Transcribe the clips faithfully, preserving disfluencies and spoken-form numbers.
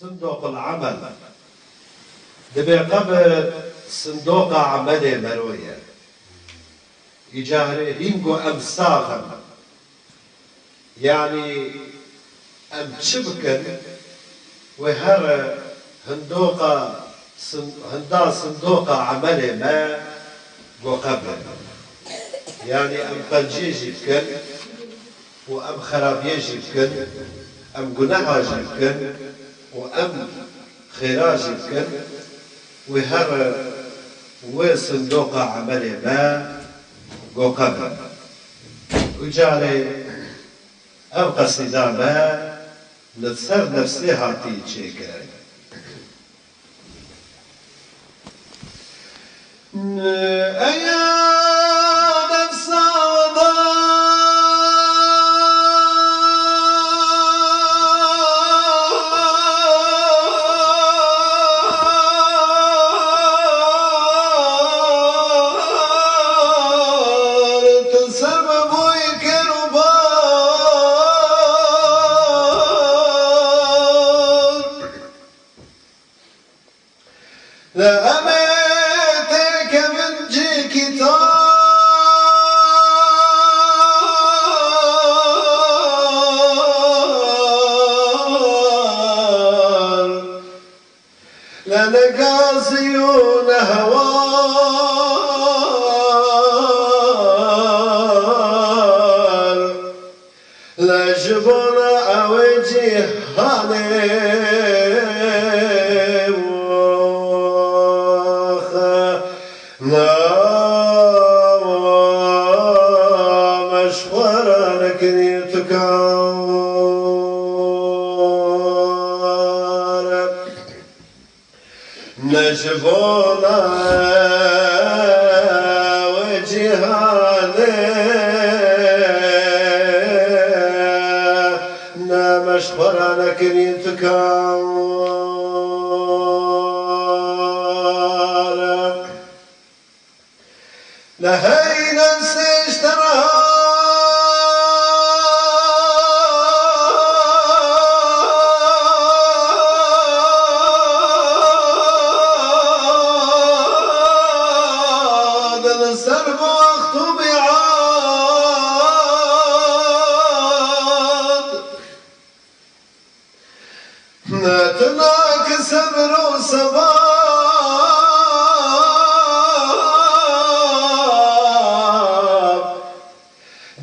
Sindoqul emel. Dibê qebir sindoqa emelê mero ye. Îcarê hîn ku em sax in. Yanî em çi bikin, wê here hindoqa sin-, hinda sindoqa emelê me go qebir. Yanî em qenciyê jî bikin û em xerabiyê jî bikin, em guneha jî bikin û em xêra jî bikin, wê here wê sindoqa emelê me go qebir. Û carê ev qesîda me li ser nefsê hatî çêkirin. Eya nefsa dar, tu ser bi boyê kêr û bar. Li em ê têkevin cihekî tar. La ne gazî û ne hewar. La ji bona ew ê cîhanê waxe nawa me ji xwe re nekirî tu kar. Ne ji bona wê cîhanê ne me ji xwe re nekirîn tu kar. Ne hey nefsê ji te re hat, li ser bi wext û mîad. Ne tu nake sebr û sebat,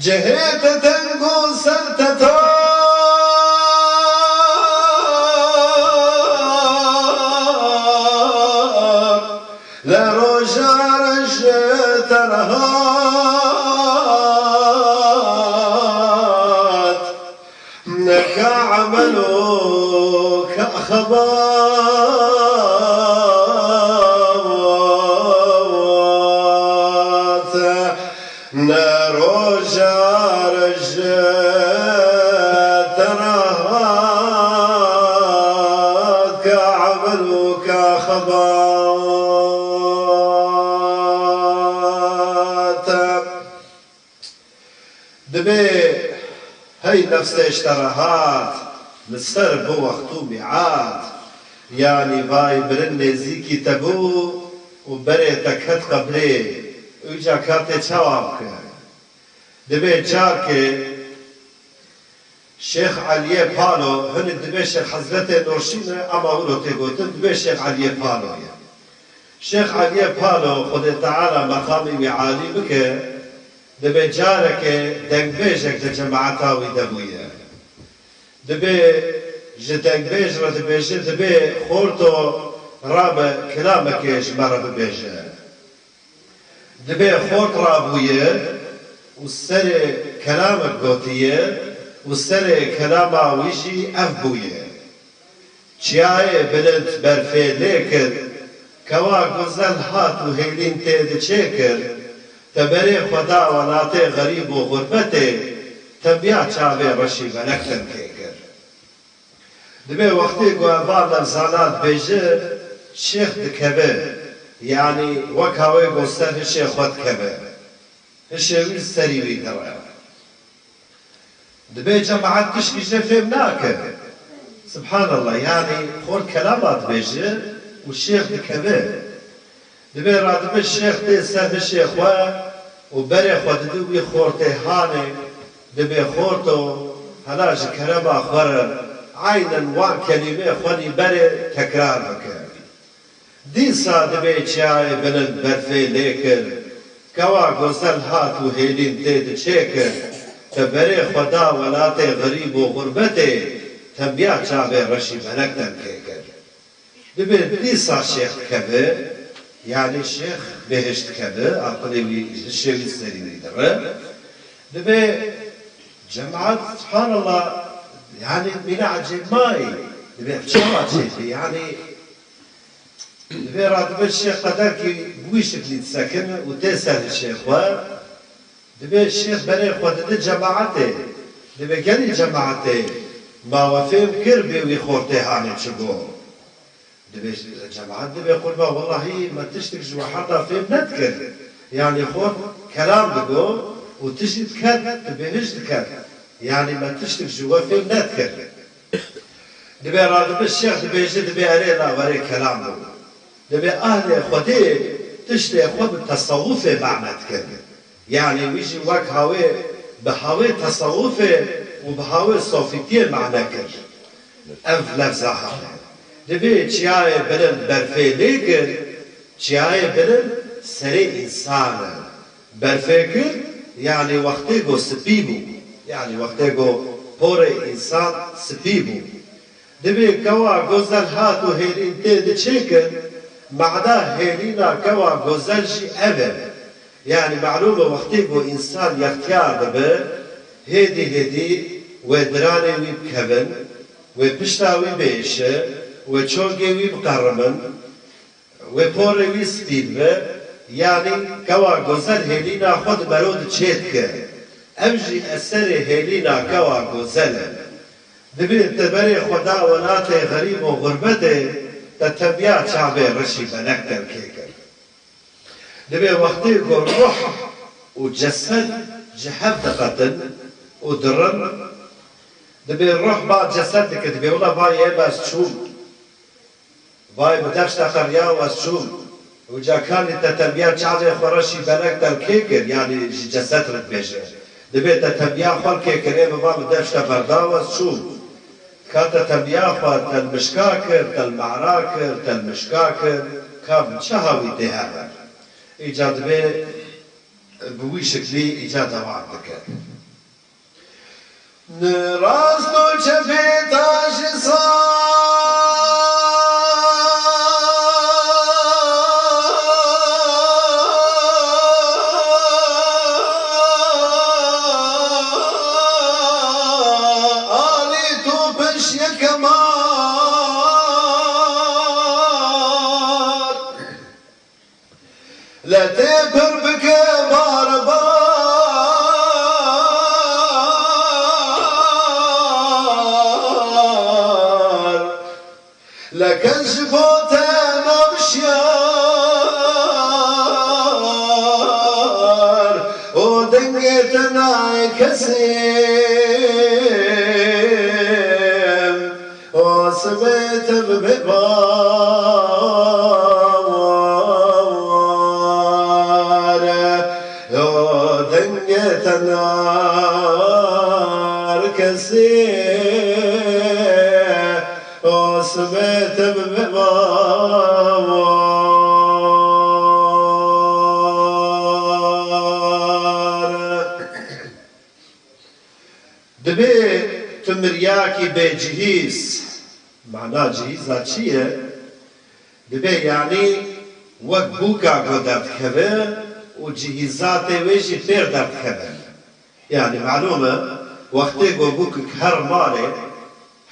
cihê te teng û ser te tar. Le roja re ji te re hat, ne ka emel û ka xebat, ne roja re ji te re hat, ka emel û ka xebat. Dibê hey nefsê ji te re hat, li ser bi wext û mîad, yanî vay mirin nêzîkî te bû û berê te ket qebrê, îca ka tê çawa bike? Dibê carkê Şêx Eliyê Palo, hinek dibê Şêx Hezretê Nurşîn e, ama wilo tê gotin, dibê Şêx Eliyê Palo ye. Şêx Eliyê Palo, Xwedê Teala meqamê wî alî bike, dibê carekê dengbêjek di cemaeta wî de bûye. Dibê ji dengbêj re dibêje, dibê xorto rabe kilamekê ji me re bibêje. Dibê xort rabûye û serê kelamek gotiye û serê kelama wî jî ev bûye. Çiyayê bilind berfê lê kir, kewa guzel hat û hêlîn tê diçê kir, te berê xwe da welatê xerîb û xurbetê, te biya çavê reşî belek te kê kir. Dibê wextê ku eva levzana dibêje, şêx dikeve, yanî weka wê ku ser hişê xwe dikeve. Hişê wî serî wî dire. Dibê cemaet tişkî jê fêm nake. Subhanallah, yanî xort kelama dibêje û şêx dikeve. Dibê radibe şêx tê ser hişê xwe û berê xwe dide wî xortê hanê, dibê xorto, hela ji kerema xwe re eynen wan kelîmê xwenî berê tekrar bike. Dîsa dibê çiyayê bilind berfê lê kir, kewa gozel hat û hêlîn tê diçêkir, te berê xwe da welatê xerîb û xurbetê, tembiya çavê reşî belek derkê kir. Dibê dîsa şêx dikeve, yanî şêx bêhiş dikeve, aqilê wî hişê wî serî wî dire. Dibê cemaat, subhanallah, yanî mîna ecêbmayî, dibê çawa çêdibê, yanî dibê radibe şêx qederkî bi wî şiklî disekine û tê ser hişê xwe. Dibê şêx berê xwe dide cemaetê. Dibê gelî cemaetê, ma we fêm kir bê wî xortê hanê çi got? Dibê cemaet dibê qurba, wellahî me tiştek ji we herda fêm nedikir. Yanî xort kelam digo û tişt diket, dibê hişt diket. Yanî me tiştek ji we fêm nedikir. Dibê radibe şêx dibêje, dibê erê la werê kelam bigo. Dibê ahlê Xwedê tiştê xwe bi tesewufê mane dikin. Yanî wî jî wek hawê, bi hawê tesewufê û bi hawê sofîtiyê mane kir. Ev lefza hane. Dibê çiyayê bilind berfê lê kir, çiyayê bilind serê însan e. Berfê kir, yanî wextê ku spî bû. Yanî wextê ku porê însan spî bû. Dibê kewa gozel hat û hêlîn tê diçêkin, mana hêlîna kewa gozel jî ev e. Yanî malûm e wextê ku însan yextiyar dibe, hêdî hêdî wê diranê wî bikevin, wê pişta wî biêşe, wê çongê wî biqerimin, wê porê wî spî dibe, yanî kewa gozel hêlîna xwe di mero de çêdike. Ev jî eserê hêlîna kewa gozel e. Dibê te berê xwe da welatê xerîb û xurbetê, te tebiya çavê reşî belek derkê kir. Dibê wextê ku ruh û cesed ji hev diqetin û dirin, dibê ruh ba cesed dike, dibê wila vay ê ez çûm. Vay, bi dev şteqeriya û ez çûm. Û ca kanî te tebiya çavê xwe reşî belek derkê kir, yanî ji cesed re dibêje. Dibê te tebiya xwe kê kir, ê bi va bi dev şteqerda û ez çûm. Ka te tebiya xwe telmişka kir, telmehra kir, telmişka kir, ka bi çi hawî tê hever? Îca dibê bi wî şiklî îca dewam dike. Ni rast û çepê ta ji alî tu piş yekemar. Letê pir bike bar bar. Le kes ji bo te nabişyar û dengê te nayê kesê. Osmê te bibe bawar, o dengê te nar kesê. Osmê te bibe bawar. Dibê tu miryakî bê cihîz. Mana cihîza çi ye? Dibê yanî wek bûka ku derdikeve û cihîzatê wê jî pêr derdikevin. Yanî malûm e, wextê ku bûkek her malê,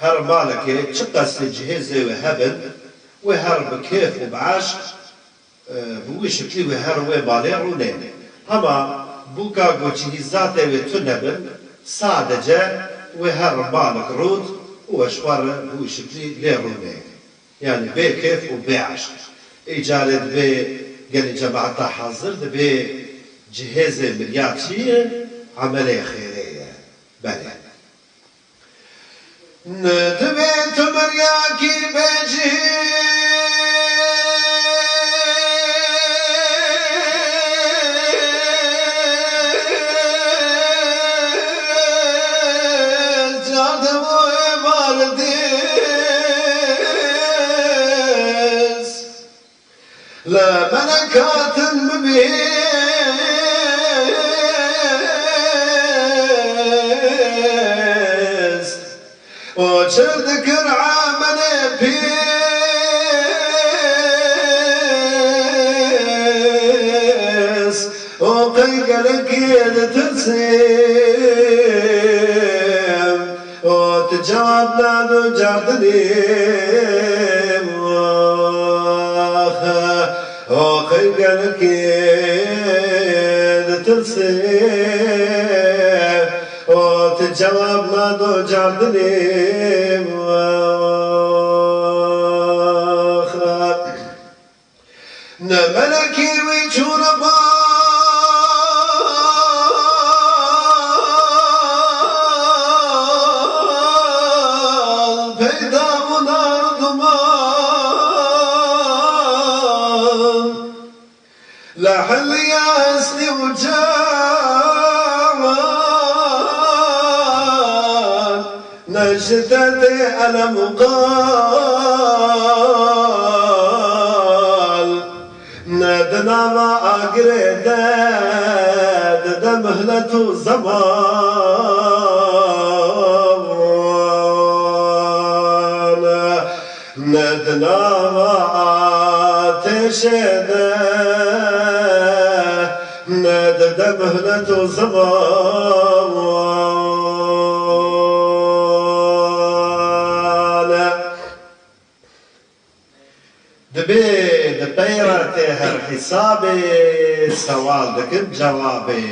her malekê çi qasî cihêzê wê hebin, wê her bi kêf û bi eşq e, bi wî şiklî wê her wê malê rûnê. Hema bûka ku cihîzatê wê tune bin, sadece wê her malik rût û wê ji xwe re bi wî şiklî lê rûnê. Yanî bê kêf û bê eşq. Îcarê dibê gelî cemaeta hazir dibê cihêzê mirya çi ye? Emelê xêrê ye. Belê. Nedibê tu miryakî bêjî, cardem û êmardîs. Li melekatin bibîst û çir dikir emelê pîs û qey gelekî ditirsî. û tu cewab nado cardinê, ax, û qey gelekî ditirsê, û tu cewab nado cardinê, ax. Ne melekî wî çûne bal, peyda bû nar û duman. Li heliya hestî û can. Ne ji te tê elem û qal, ne di nava agirê de dide mihlet û zeman, ne di nava atêşê de, ne dide mihlet û zeman. Dibê di pey re tê her hîsabê, sewal dikin cewabê.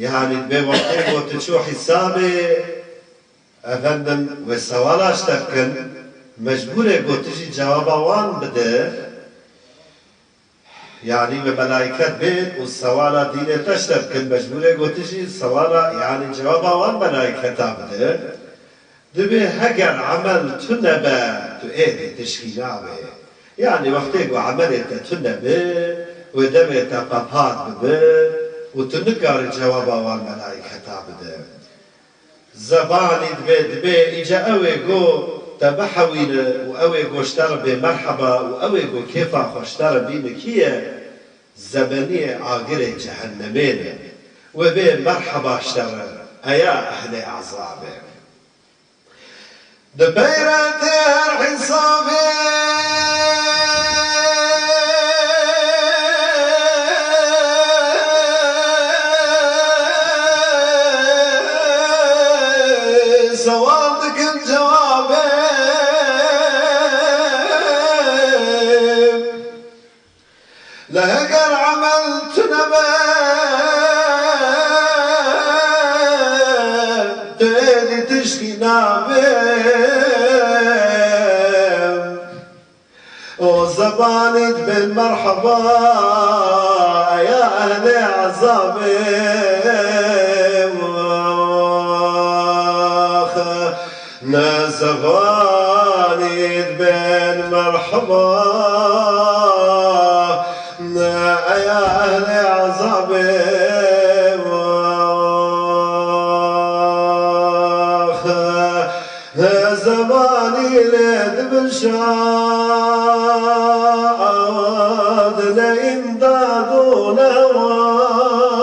Yanî dibê wextê ku tu çû hîsabê, efendim, wê sewala ji te bikin, mecbûr e ku tu jî cewaba wan bide. Yanî wê melayket bên û sewala dînê te ji te bikin, mecbûr e ku tu jî sewala, yanî cewaba wan melayketa bide. Dibê heger emel tune be, tu êdî tişkî nabe. Yanî wextê ku emelê te tune be, wê devê te qepat bibe û tu nikarî cewaba wan melayketa bide. Zebanî dibê, dibê îca ew ê ku te bihewîne û ew ê ku ji te re bê merheba û ew ê ku kêfa xwe ji te re bîne kî ye? Zebeniyê agirê cehennemê ne. Wê bê merheba ji te re, eya ehlê ezabê. Di pey re tê her hesabê, sewal dikin cewabê. Lê heger emel tune be, tu êdî tiştî nabe. O zebanî dibên merheba, ya ehlê ezabê. Ne zebanî dibên merheba, ne eya ehlê ezabê. Ne zebanî lê dibin şad, ne îmdad û ne war.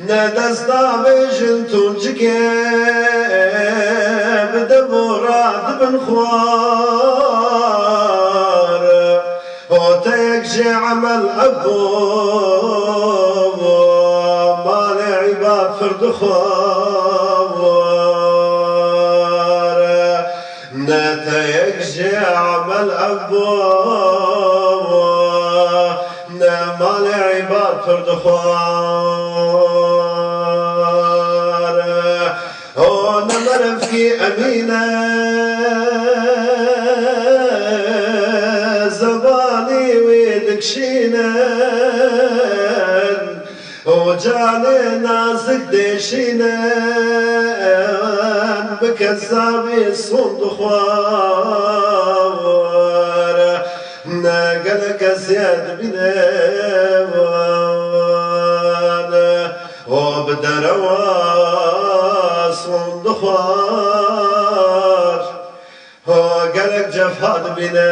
Ne dest nabêjin tuncikê, bi dev û ra dibin xwar. Hoteyek jê emel ev bû, malê îbad pir dixwar. Ne teyek jê emel ev bû, ne malê îbad pir dixwar. O ne merivkî emîn e, zebanî wî dikşînin. O canê nazik dêşînin, bi kezabî sond xwar, ne gelek eziyet bîne wan. O bi derewa sond xwar, o gelek cefa dibîne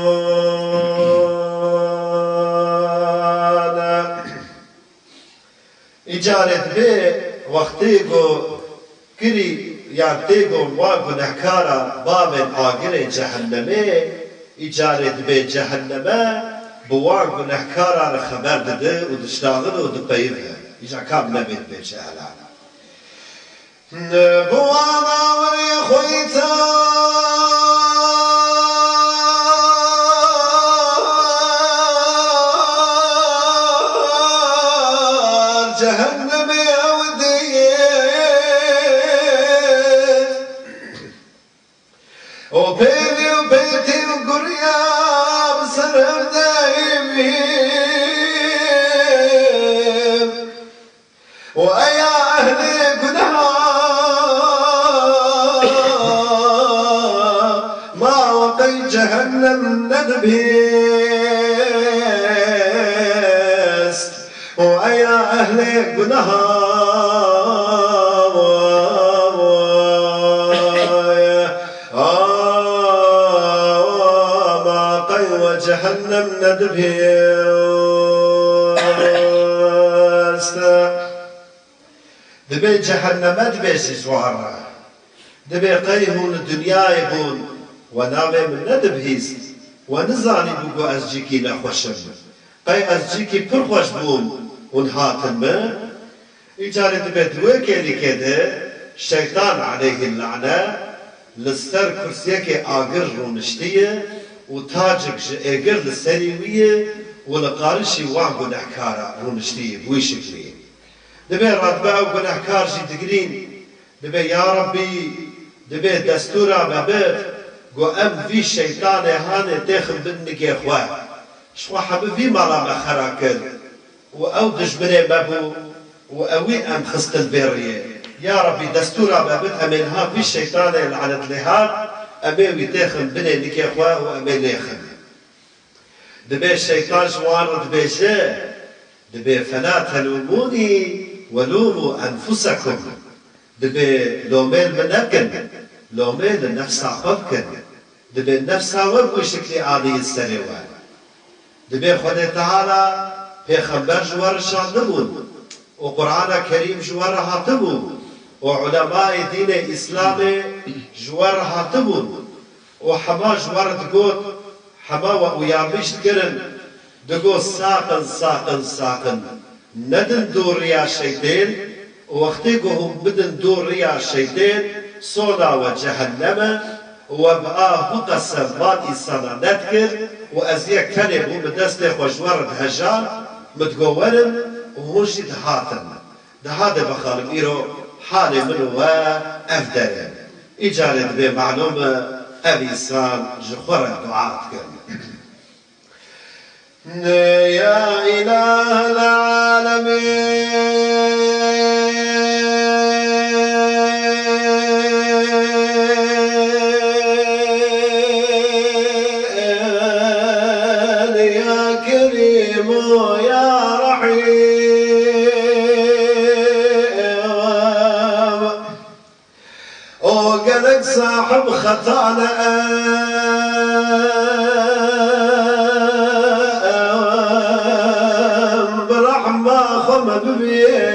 wan. Îcarê dibê wextê ku kirî yan tê ku wan gunehkara bavên agirê cehennemê, îcarê dibê cehenneme bi wan gunehkaran re xeber dide û dişnaxin û dipeyive. Îca kam nebê dibê cehela. Bi wan awirê xwe yî tar cehennemê ew diyêt. O pêlî û pêtî û guriya bi ser ev deyî. Û eya ehlê guneha, ma we qey cehennem nedibihîst. Û eya ehlê guneha, ma qey we cehennem nedibihîst. Dibê cehenneme dibêjî ji wan re. Dibê qey hûn li dinyayê bûn, we navê min nedibihîst, we nizanîbû ku ez cîkî nexweş im. Qey ez cîkî pir xweş bûm, hûn hatin min? Îcarê dibê di wê kêlîkê de şeytan aleyhî lane li ser kursiyekê agir rûniştiye û tacik ji êgir li serî wî ye û li qarişî wan gunehkara rûniştiye bi wî şiklî. Dibê radibe ew gunehkar jî digirîn, dibê ya Rebbî, dibê destûra me bid, ku em vî şeytanê hanê têxin bin nikê xwe. Ji xwe hemî vî mala me xera kir û ew dijminê me bû û ewî em xistin vê riyê. Ya Rebbî, destûra me bid, em ê niha vî şeytanê lanet lê hat, em ê wî têxin binê nikê xwe û em ê lêxin. Dibê şeytan ji wan re dibêje, dibê fela telûmûnî welûmû enfusekum. Dibê lomê li min nekin, lomê li nefsa xwe bikin. Dibê nefsa we bi wî şiklî anî serê we. Dibê Xwedê Teala pêxember ji we re şandibûn û Qur'ana Kerîm ji we re hatibû û ulemayê dînê Îslamê ji we re hatibûn û hema ji we re digot, hema we uyarmîş dikirin, digot, saqin, saqin, saqin, nedin dûr riya şeytên, û wextê ku hûn bidin dûr riya şeytên, sona we cehennem e, û we bi a biqesem van însana nedikir, û ez yek tenê bûm, min destê xwe ji we re dihejand, min digot werin, û hûn jî dihatin. De hadê bexalim îro halê min û we ev der e. Îcarê dibê malûm e ev însan ji xwe re dua dikin. Ya Îlah el Alemîn, ya Kerîm û ya Rehîm. O gelek sahib xeta ne em, bi rehma xwe me bibîn.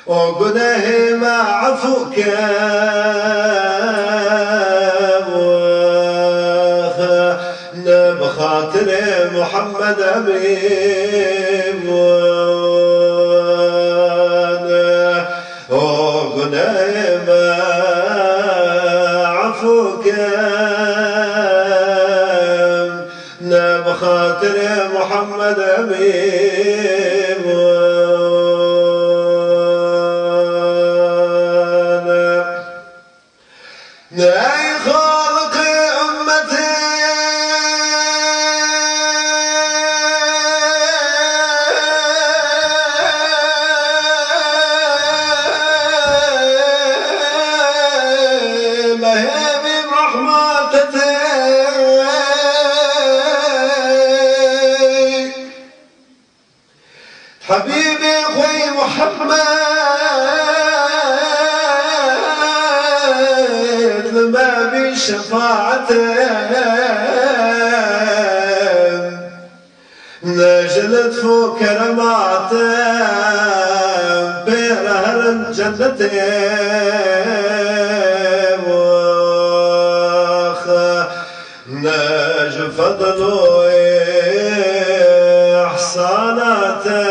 O gunehê me efû ke, ne bi xatirê Muhammed Emîn. O gunehê me efû ke, ne bi xatirê Muhammed Emîn. Ey xaliqê ummetê, Lutf û keremat pê re herin cennetê wax. Ne ji fedl û îhsana te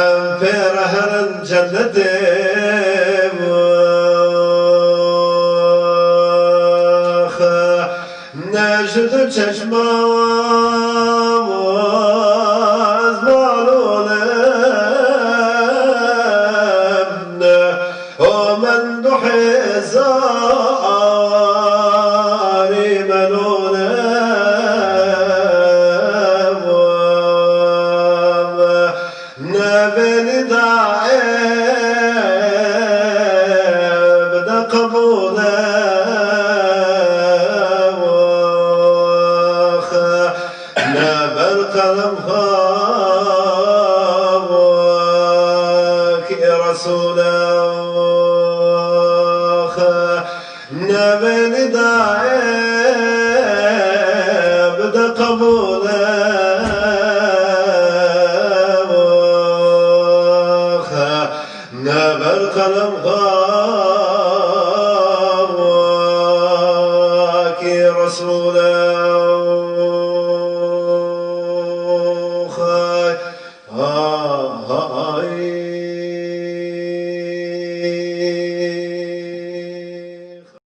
em pê re herin cennetê wax. Ne ji du çeşma wan ez malûl im, û min du hêzarî melûl im. Ne vê nidayê bide qebûl e wax. Ne ber qelem xwe wek ê Resûl e wax. Ne vê nidayê bide qebûl e wax. Ne ber qelem xwe